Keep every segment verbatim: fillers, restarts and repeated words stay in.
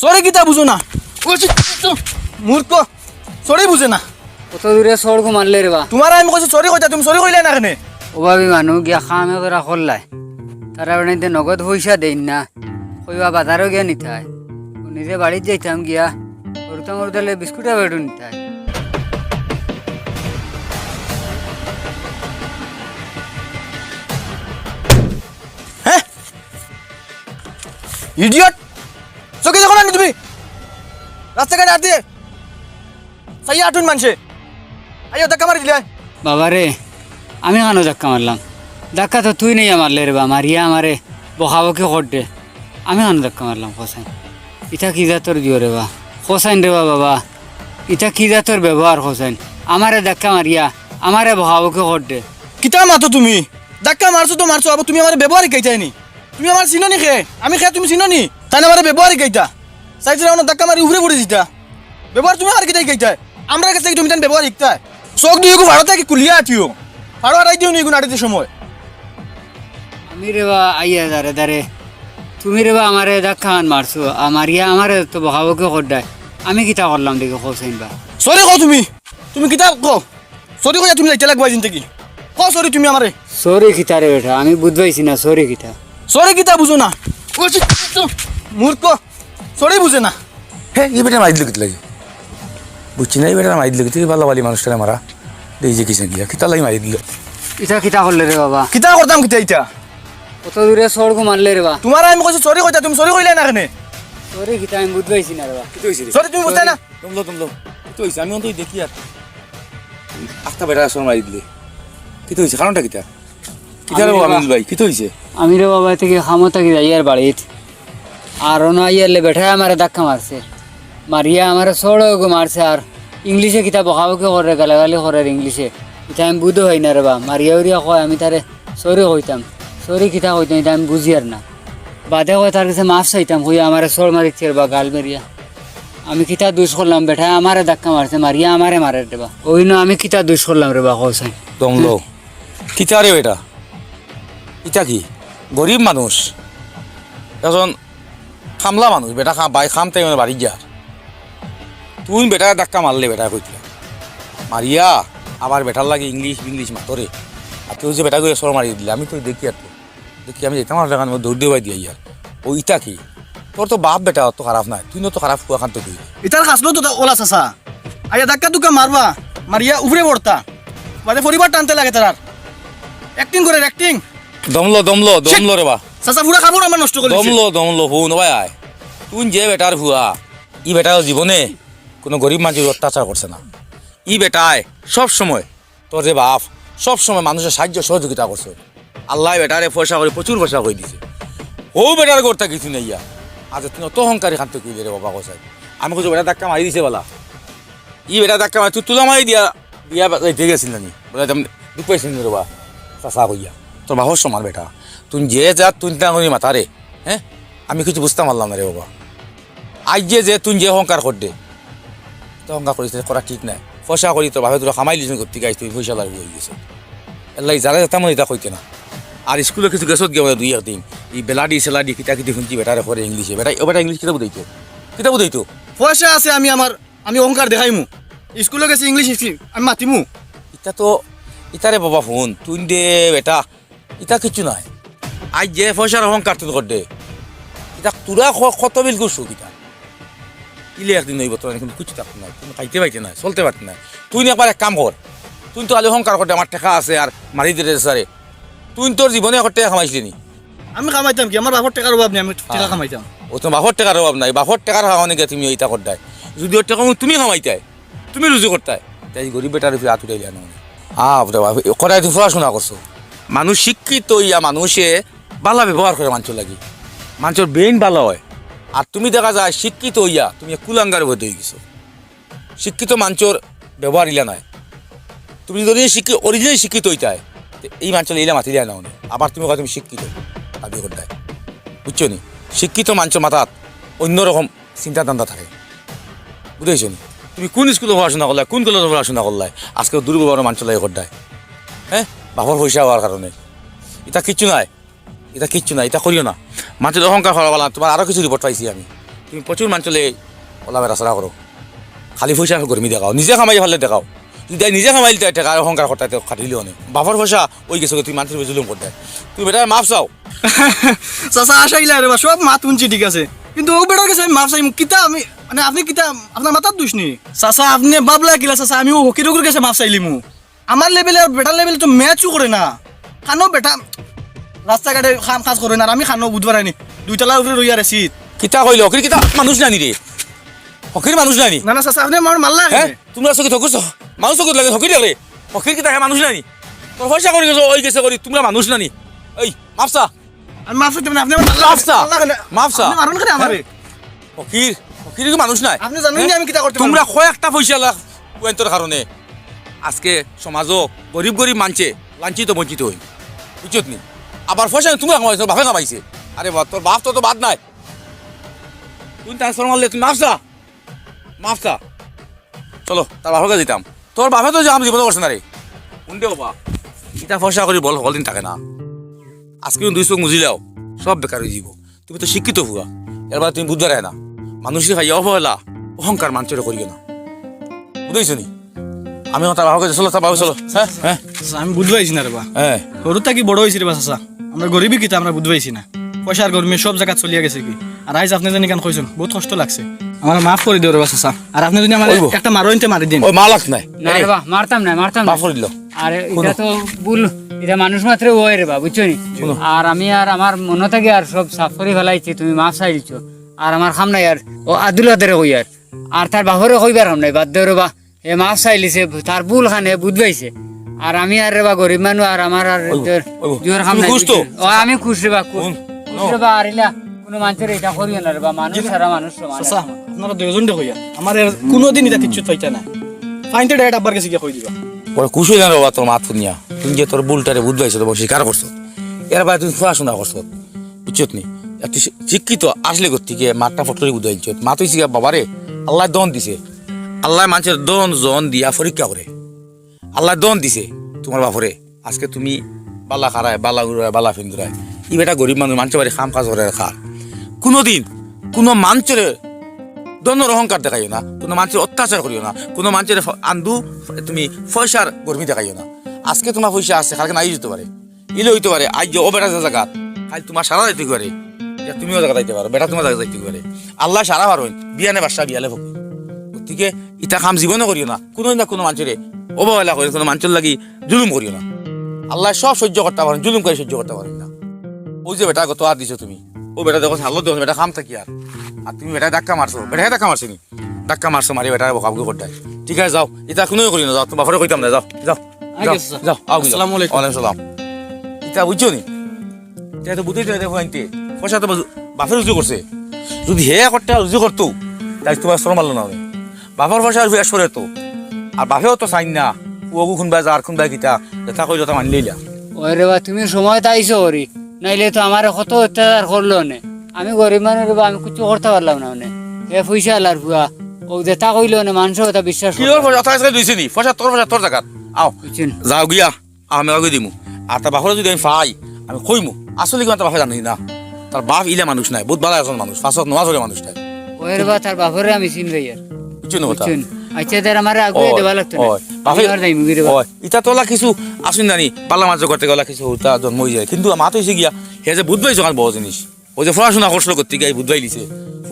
সরি কিতা বুঝো না? ও, ছি, ছি, ছি। মূর্খ। সরি বুঝে না। কত দূরে চড় ঘুমালে রে বা? তুমারে আমি কইছি সরি কইতা, তুমি সরি কইলায় না কেনে? অভাবী মানুষ গিয়া কাম একরা করলায়। তারা বাড়িতে নগদ পয়সা দেইন না। কইবা বাজারো গিয়া নিতায়। নিজে বাড়িত যাইতাম গিয়া, গরুতা মরুতালে বিস্কুট আর ব্রেডও নিতায়। হ্যাঁ? ইডিয়ট! চোখে দেখো না নি তুমি? রাস্তাঘাটে আট দিয়ে চাইয়া আটুন মানষে। আইও, ধাক্কা মারি দিলে। বাবা রে, আমি কানো ধাক্কা মারলাম? ধাক্কা তো তুই নেইয়া মারলে রে বা, মারিয়া আমারে বকাবকি কররে। আমি কানো ধাক্কা মারলাম, হোসেন? ইটা কি জাতর দিও রে বা? হোসেন রে বা বাবা, ইটা কি জাতর ব্যবহার, হোসেন? আমারে ধাক্কা মারিয়া, আমারে বকাবকি কররে। কিতা মাতো তুমি? ধাক্কা মারছো তো মারছো, আবার তুমি আমারে ব্যবহার হিকাইতায় নি? তুমি আমারে চিনো নি কে? আমি কে তুমি চিনো নি? তাইন আমারে ব্যবহার হিকাইতা। চাইছিলা অনো ধাক্কা মারি উপরে পড়ি যিতা। ব্যবহার তুমি আমারে কিতা হিকাইতায়? আমরার গেছ থাকি তুমি তান ব্যবহার হিকতায়। চোখ দুইগু ফাড়ো থাকি খুলিয়া আটিও। ফাড়ো আটাই দিও নি ইগু আটিতে সময়। আমি রে বা আইয়া দারে দারে। তুমি রে বা আমারে ধাক্কা খান মারছো। আর মারিয়া আমারে তো বকাবকি কররায়। আমি কিতা করলাম দেখি কও চাইন বা। সরি কও তুমি। তুমি কিতা কও? সরি কইয়া তুমি যাইতে লাগবায় জিন্দেগি। কও সরি তুমি আমারে। সরি কিতা রে বেটা, আমি বুঝ পাইছি না সরি কিতা। সরি কিতা বুঝো না? ও ছি, ছি, মূর্খ। সরি বুঝে না। হে, ই বেটা মারি দিল কিতা লাগি? বুঝছি না, ই বেটা মারি দিল কিতা লাগি? ভালা ভালি মানুষটারে মারা। এই যে কিসে গিয়া, কিতা লাগি মারি দিল? ইটা কিতা করলে রে বাবা? কিতা করতাম কিতা ইটা? কত দূরে চড় ঘুমালে রে বা? তুমারে আমি কইছি সরি কইতা, তুমি সরি কইলায় না কেনে? সরি কিতা আমি বুঝ পাইছি না রে বা। কিতা অইছে রে? সরি তুমি বুঝতায় না? দমলো, দমলো। কিতা অইছে? আমি অন্তত দেখি আর। আস্তা বেটারে চড় মারি দিলে। কিতা অইছে? কারণটা কিতা? কিতা রে আমি রে বাবা বা- আমিনুল ভাই? কিতা অইছে? আমি রে বাবা, এতে কি কামো থাকি যাইয়ার বাড়িত। আর অনো আইয়ারলে বেটায় আমারে ধাক্কা মারছে। মারিয়া আমারে চড় এগু মারছে আর ইংলিশে কিতা বকাবকি কররে, গালাগালি কররে ইংলিশে। ইতা আমি বুঝ পাই না রে বা। মারিয়া উরিয়া কয় আমি তারে সরি কইতাম। সরি কিতা কইতাম, ইতা আমি বুঝিয়ার না। বাদে কয় তার গেছে মাফ চাইতাম, কইয়া আমারে চড় মারিছে রে বা গাল মারিয়া। আমি কিতা দুষ করলাম, বেটায় আমারে ধাক্কা মারছে, মারিয়া আমারে মারের রে বা। অইন্য আমি কিতা দুষ করলাম রে বা, কও চাইন? দমলো। কিতা রে বেটা? ইটা কি? গরিব মানুষ। একজন কামলা মানুষ, বেটা খা-, বাই কাম থাকি মানে বাড়িত যার। তুই বেটারে ধাক্কা মারলে, বেটায় কইতরা। মারিয়া আবার বেটার লাগি ইংলিশ বিংলিশ মাতরে। আর তুই যে বেটাগুরে চড় মারি দিলে, আমি তো দেখি আর তো। দেখি আমি যাইতাম আর দৌড় দিয়া বাড়ি দিয়া ইয়ার। ও ইটা কি? তোর তো বাপ বেটা অত খারাপ নায়, তুই অত খারাপ ফুয়া খান তো তুই। ইতার খাসলত তো অলা চাচা। আইয়া ধাক্কা ধুক্কা মারবা, মারিয়া উপরে পড়তা। বাদে পরিবার টানতে লাগে তারার। Acting করের, acting। দমলো, দমলো, দমলো রে বা। চাচা পুরা কাপড় আমার নষ্ট করি দিছে। দমলো, দমলো, হুন ভাই আয়। তুই যে বেটার ফুয়া, ই বেটায় জীবনে কোনো গরিব মানষর অত্যাচার করছে না। ই বেটায় সব সময় তোর যে বাপ, সব সময় মানুষর সাহায্য সহযোগিতা করছে। আল্লায় বেটারে পয়সা করি, প্রচুর পয়সা করি দিছে। অউ বেটার ঘর থাকি তুই নেইয়া। আজ তুই অত অহংকারী খান থাকি কইলে রে বাবা, কও চাইন। আমি কইছি, বেটা ধাক্কা মারি দিছে বালা। ই বেটা ধাক্কা মারি, তুই তুলা মারি দিয়া, দিয়া যাইতে গেছিল না নি? বলে, "আমি দুখ পাইছি নি রে বাবা, চাচা কইয়া। তোর বাপর সমান বেটা। তুই যে যা, তুই না করি মাতারে, হ্যাঁ? আমি কিছু বুঝতাম পারলাম না রে বাবা।" আইজ যে, যে তুই যে অহংকার কররে, তো অহংকার করিস, করা ঠিক নায়। পয়সা করি তোর বাপে তোরা কামাই লিছইন, করতে গাইস তুই পয়সাআলার বউ অইগেছস। এরলাগি যারা যেতা মনে অয় ইতা কইতে না। আর স্কুলো কিছু গেছত গিয়া দুই একদিন, ই বেলাডি সেলাডি কিতা কিতি হুনছি বেটারে করে ইংলিশে। বেটা, ও বেটা ইংলিশ কিতা বুঝাইতো? কিতা বুঝাইতো? পয়সা আছে, আমি আমার, আমি অহংকার দেখাইমু। স্কুলো গেছি, ইংলিশ শিখছি, আমি মাতিমু। ইতা তো, ইতারে বাবা হুন, তুই দে বেটা, ইতা কিচ্ছু নায়। আইজ যে পয়সার অহংকার তুই কররে, ইতা তোরা ক-, কত বিল করছো কিতা? ইলে একদিন অইবো, তোর কিন্তু কিচ্ছু থাকতো নায়, তুই খাইতে পাইতে নায়, চলতে পারতে নায়। তুই একবার এক কাম কর, তুই তো খালি অহংকার কররে, আমার টেকা আছে আর মারি দিরে সারে। তুই তোর জীবনে এক টেকা কামাইছলি নি? আমি কামাইতাম কি? আমার বাপর টেকার অভাব নাই, আমি টেকা হ্যাঁ। কামাইতাম। ও তো বাপর টেকার অভাব নাই, বাপর টেকার অভাব নাই, তুমি ইতা কররায়। যদি ওর টেকা তুমি কামাইতায়, তুমি রুজি করতায়, তাই গরিব বেটার উপরে আত উঠাইলে আনো না। আ, বাবা, করাই তুমি পড়াশোনা করছো। মানুষ শিক্ষিত অইয়া মানুষে ভালা ব্যবহার করে মানষর লাগি। মানষর brain ভালা অয়। আর তুমি দেখা যায় শিক্ষিত অইয়া তুমি এক কুলাঙ্গার বইতে অইগেছো। শিক্ষিত মানষর ব্যবহার ইলা নায়। তুমি যদি শিক্ষি-, originally শিক্ষিত অইতায়, তে এই মানষর ইলা মাতি দেয় না উনি। আবার তুমি কয় তুমি শিক্ষিত, দাবি করতায়। বুঝছো নি? শিক্ষিত মানষর মাথাত অন্যরকম চিন্তা ধান্দা থাকে। বুঝাইছো নি? তুমি কোন স্কুলো পড়াশোনা করলায়, কোন কলেজো পড়াশোনা করলায়, আজকে দুর্ব্যবহার মানষর লগে কররায়। হ্যাঁ? বাপর পয়সা অওয়ার কারণে। ইতা কিচ্ছু নায়, ইতা কিচ্ছু নায়, ইতা করিও না। মানষর অহংকার করা বালা, তুমার আরো কিছু report পাইছি আমি। তুমি প্রচুর মানষর লগে অলা বেড়াচেড়া করো, খালি পয়সার গরমি দেখাও, নিজে কামাই পারলে দেখাও। যদি নিজে কামাইলে টেকা অহংকার করতায় তে খাটিলে অনে। বাপর পয়সা অইগেছে, তুমি মানষর উপরে জুলুম করতায়। তুমি বেটারে মাফ চাও। চাচা, আশা ইলা রে বা, সব মাত হুনছি, ঠিক আছে, কিন্তু অউ বেটার গেছে আমি মাফ চাইমু কিতা? আমি, মানে, আপনে কিতা, আপনার মাথার দোষ নি? চাচা, আপনে ভাবলা কিলা চাচা, আমি অউ ফকিরগুর গেছে মাফ চাইলিমু? আমার লেভেলে আর বেটার লেভেলে তো ম্যাচও করে না। কানো বেটা রাস্তাঘাটে কাম কাজ করে না, আর আমি কানো বুধবার আইনি দুই তলার উপরে রইয়া রেসিত। কিতা কইলো? ফকির কিতা মানুষ নানি রে? ফকির মানুষ নানি? না, না, চাচা, আপনে আমার মারলা কেনে? হ্যাঁ? তুমরা চকুত ফকির চ-, মানুষ চকুত লাগে ফকির দেখলে? ফকির কিতা হে মানুষ নানি? তোর পয়সা করি গেছে, অইগেছে করি, তুমরা মানুষ নানি? এই, মাফ চা। আমি মাফ চাইতাম না, আপনে আমার মারলা কেনে? মাফ চা। মাফ চা। আপনে মারুন কেনে আমারে? হ্যাঁ? ফকির, ফকির কি মানুষ নায়? আপনে জানইন নি আমি কিতা করতে তুমরা পারি? কয়েকটা পয়সাআলা পুয়াইন্তর কারণে আজকে সমাজো গরিব গরিব মানষে লাঞ্ছিত বঞ্চিত অইন, বুঝছত নি? আবার পয়সা তুমরা কামাইছো, বাপে কামাইছে। আরে বা, তোর বাপ তো, তো বাদ নাই। তুই তার শরম মারলে তুই মাফ চা, মাফ চা। চলো, তার বাপর গেছে দিতাম। তোর বাপে তো যে আমি জীবনে করছে না রে। উন্ডে বাবা, ইটা পয়সা করি বল, হকল দিন থাকে না। আজকে দুই চোখ মুজিলাও, সব বেকার অইযিবো। তুমি তো শিক্ষিত পুয়া, এরবাদে তুমি বুঝবায় না। মানুষরে খাইয়া অবহেলা, অহংকার মানষরে করিও না। বুঝাইছো নি? আমি আমার তার বাপর গেছে, চলো, তার বাপর চলো। হ্যাঁ, হ্যাঁ। চাচা, আমি বুঝবাইছি না রে বা। হ্যাঁ। হুরু থাকি বড় অইছি রে বা চাচা। আমরা গরিবি কিতা আমরা বুঝবাইছি না। পয়সার গরমে সব জাগাত চলিয়া গেছে কি। আর আইজ আপনে যেন ইখান কইছইন, বউত কষ্ট লাগছে। আমারে মাফ করি দেও রে বা চাচা। আর আপনে যদি আমারে অইবো। একটা মারইন তে মারি দিন। ওই মারলাক নাই। না রে বা, মারতাম না, মারতাম না। মাফ করি দিল। আরে, হুনো। ইটা তো ভুল, ইটা মানুষ মাত্রে অয় রে বা, বুঝছো নি? হুনো। আর আমি আর আমার মনো থাকি আর সব সাফ করি ফালাইছি, তুমি মাফ চাই দিছো। আর আমার কাম নাই আর, অউ আব্দুল কাদেরে কইয়ার। আর তার বাপরে কইবার কাম নাই, বাদ দেও রে বা। হে মাফ চাইলিছে, তার ভুল খান হে বুঝবাইছে। আর আমি আর রে বা গরিব মানুষ, আর আমার আর অইবো, অইবো। জোর কাম তুমি নাই, খুশ তো? বুঝছো? ও, আমি খুশ রে বা, খুশ। হুন, খুশ হুনো। রে বা, আর ইলা কুনু মানষরে ইটা করিও না রে বা, মানুষ জি। ছাড়া মানুষ সমান চাচা, না। আপনারা দুইজনরে কইয়া, আমারে কুনুদিন ইটা কিচ্ছু থইতা না। ফাইনতে direct আব্বার গেছে গিয়া কই দিবা। বড় খুশ অইলাম রে বা তোর মাত হুনিয়া। তুই যে তোর ভুলটারে বুঝবাইছো, তোর স্বীকার করছো। এরবাদে তুই পড়াশোনা করছো। বুঝছত নি? একটা শি-, শিক্ষিত আসলে করতে গিয়ে মাতটা ফট করি বুঝাইছত। মাত অইছে গিয়া, বাবারে, আল্লায় ধন দিছে। আল্লায় মানষরে ধন জন দিয়া পরীক্ষা করে। আল্লায় ধন দিছে তুমার বাপরে। আজকে তুমি বালা খারায়, বালা উড়ায়, বালা ফিন্দুরায়। ই বেটা গরিব মানুষ, মানষর বাড়ি কাম কাজ করে খার। কুনুদিন কুনু মানষরে ধনর অহংকার দেখাইও না, কুনু মানষরে অত্যাচার করিও না, কুনু মানষরে ফ-, আন্দু ফ-, তুমি পয়সার গরমি দেখাইও না। আজকে তুমার পয়সা আছে, কালকে নাই অইতো পারে। ইলে অইতো পারে, আইজ যে অউ বেটা যে জাগাত, কাইল তুমার সারা যাইতো পারে, ইয়া তুমিও জাগাত যাইতে পারো, বেটা তুমার জাগাত যাইতো পারে। আল্লায় সারা পারইন, বিয়ানে বাদশা বিয়ালে ফকির। গতিকে ইতা কাম জীবনে করিও না, কুনু না কুনু মানষরে অবহেলা করিও না, কুনু মানষর লাগি জুলুম করিও না। আল্লায় সব সইজ্য করতা পারইন, জুলুম করি সইজ্য করতা পারইন না। অউ যে বেটা গত আর দিছো তুমি, অউ বেটা দেখো, হালত দেখো, বেটা কাম থাকি আর, আর তুমি বেটায় ধাক্কা মারছো, বেটায় ধাক্কা মারছে নি? ধাক্কা মারছো, মারি বেটারে বকাবকি করতায়। ঠিক আছে, যাও, ইতা কুনু করিও না, যাও, তুমার বাপরে কইতাম না, যাও, যাও। আগে যাও, চাচা। যাও, আও, আসসালামু আলাইকুম। ওয়ালাইকুম সালাম। ইতা বুঝছো নি? ইতা তো বুঝাইতে দেখো আনতে। পয়সা তো বাজু-, বাপে রুজি করছে। যদি হে একটা রুজি করতো, তাইলে তুমার শরম মারলো না অনে। বাপর পয়সা রুজি একশো তো। আর বাপেও তো চাইন না। পুয়াগু কুনবায় যার, কুনবায় কিতা, যেতা কইলো তা মানি লইলা। ওই রে বা, তুমি সময়ত আইছো করি। নাইলে তো আমারে কত অত্যাচার করলো অনে। আমি গরিব মানুষ রে বা, আমি কিচ্ছু করতা পারলাম না অনে। হে পয়সাআলার পুয়া, অউ যেতা কইলো অনে, মানষে অতা বিশ্বাস কিওর করলো। পয়সা? অতা আজকে দিছি নি? পয়সা তোর, পয়সা তোর জাগাত। আও। বুঝছেন? যাও গিয়া, আমি আগে দিমু। আর তার বাপরে যদি আমি পাই, আমি কইমু। আসলে কিতা তার বাপে জানে না। তার বাপ ইলা মানুষ নায়, বউত ভালা একজন মানুষ, পাঁচ ওয়াক্ত নামাজ পড়ে মানুষ নায়। ওই রে বা, তার বাপরে আমি চিনি ভাই আর। বুঝছো নি কথা? বুঝছেন? আচ্ছা, তার আমারে আগে ওই, দেওয়া লাগতো না। ওই, বাপে আমি আর যাইমু গি রে বা। ওই, ইতা তো অলা কিছু আসুন জানি, ভালা মানষর ঘর থাকি অলা কিছু অতা জন্ম অইযায়। কিন্তু মাত অইছে গিয়া, হে যে বুঝবায় সকাল বড় জিনিস। অউ যে পড়াশোনা করছিল করতে গিয়া বুঝবাইলিছে।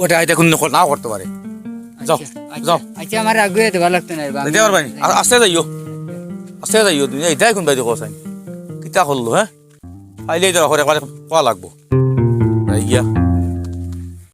অটা ইতা কুনু না করতে পারে। যাও, আচ্ছা, আচ্ছা, যাও। আচ্ছা, আমারে আগুয়ে দেওয়া লাগতো না রে বা। দিতে পারবায় নি? আ-, আস্তে যাইও। আস্তে যাইও, তুমি ইতায় কুনবায় দেখো চাই। কিতা করলো, হ্যাঁ? পাইলে তো করে, করে কোয়া লাগবো। যাই গিয়া।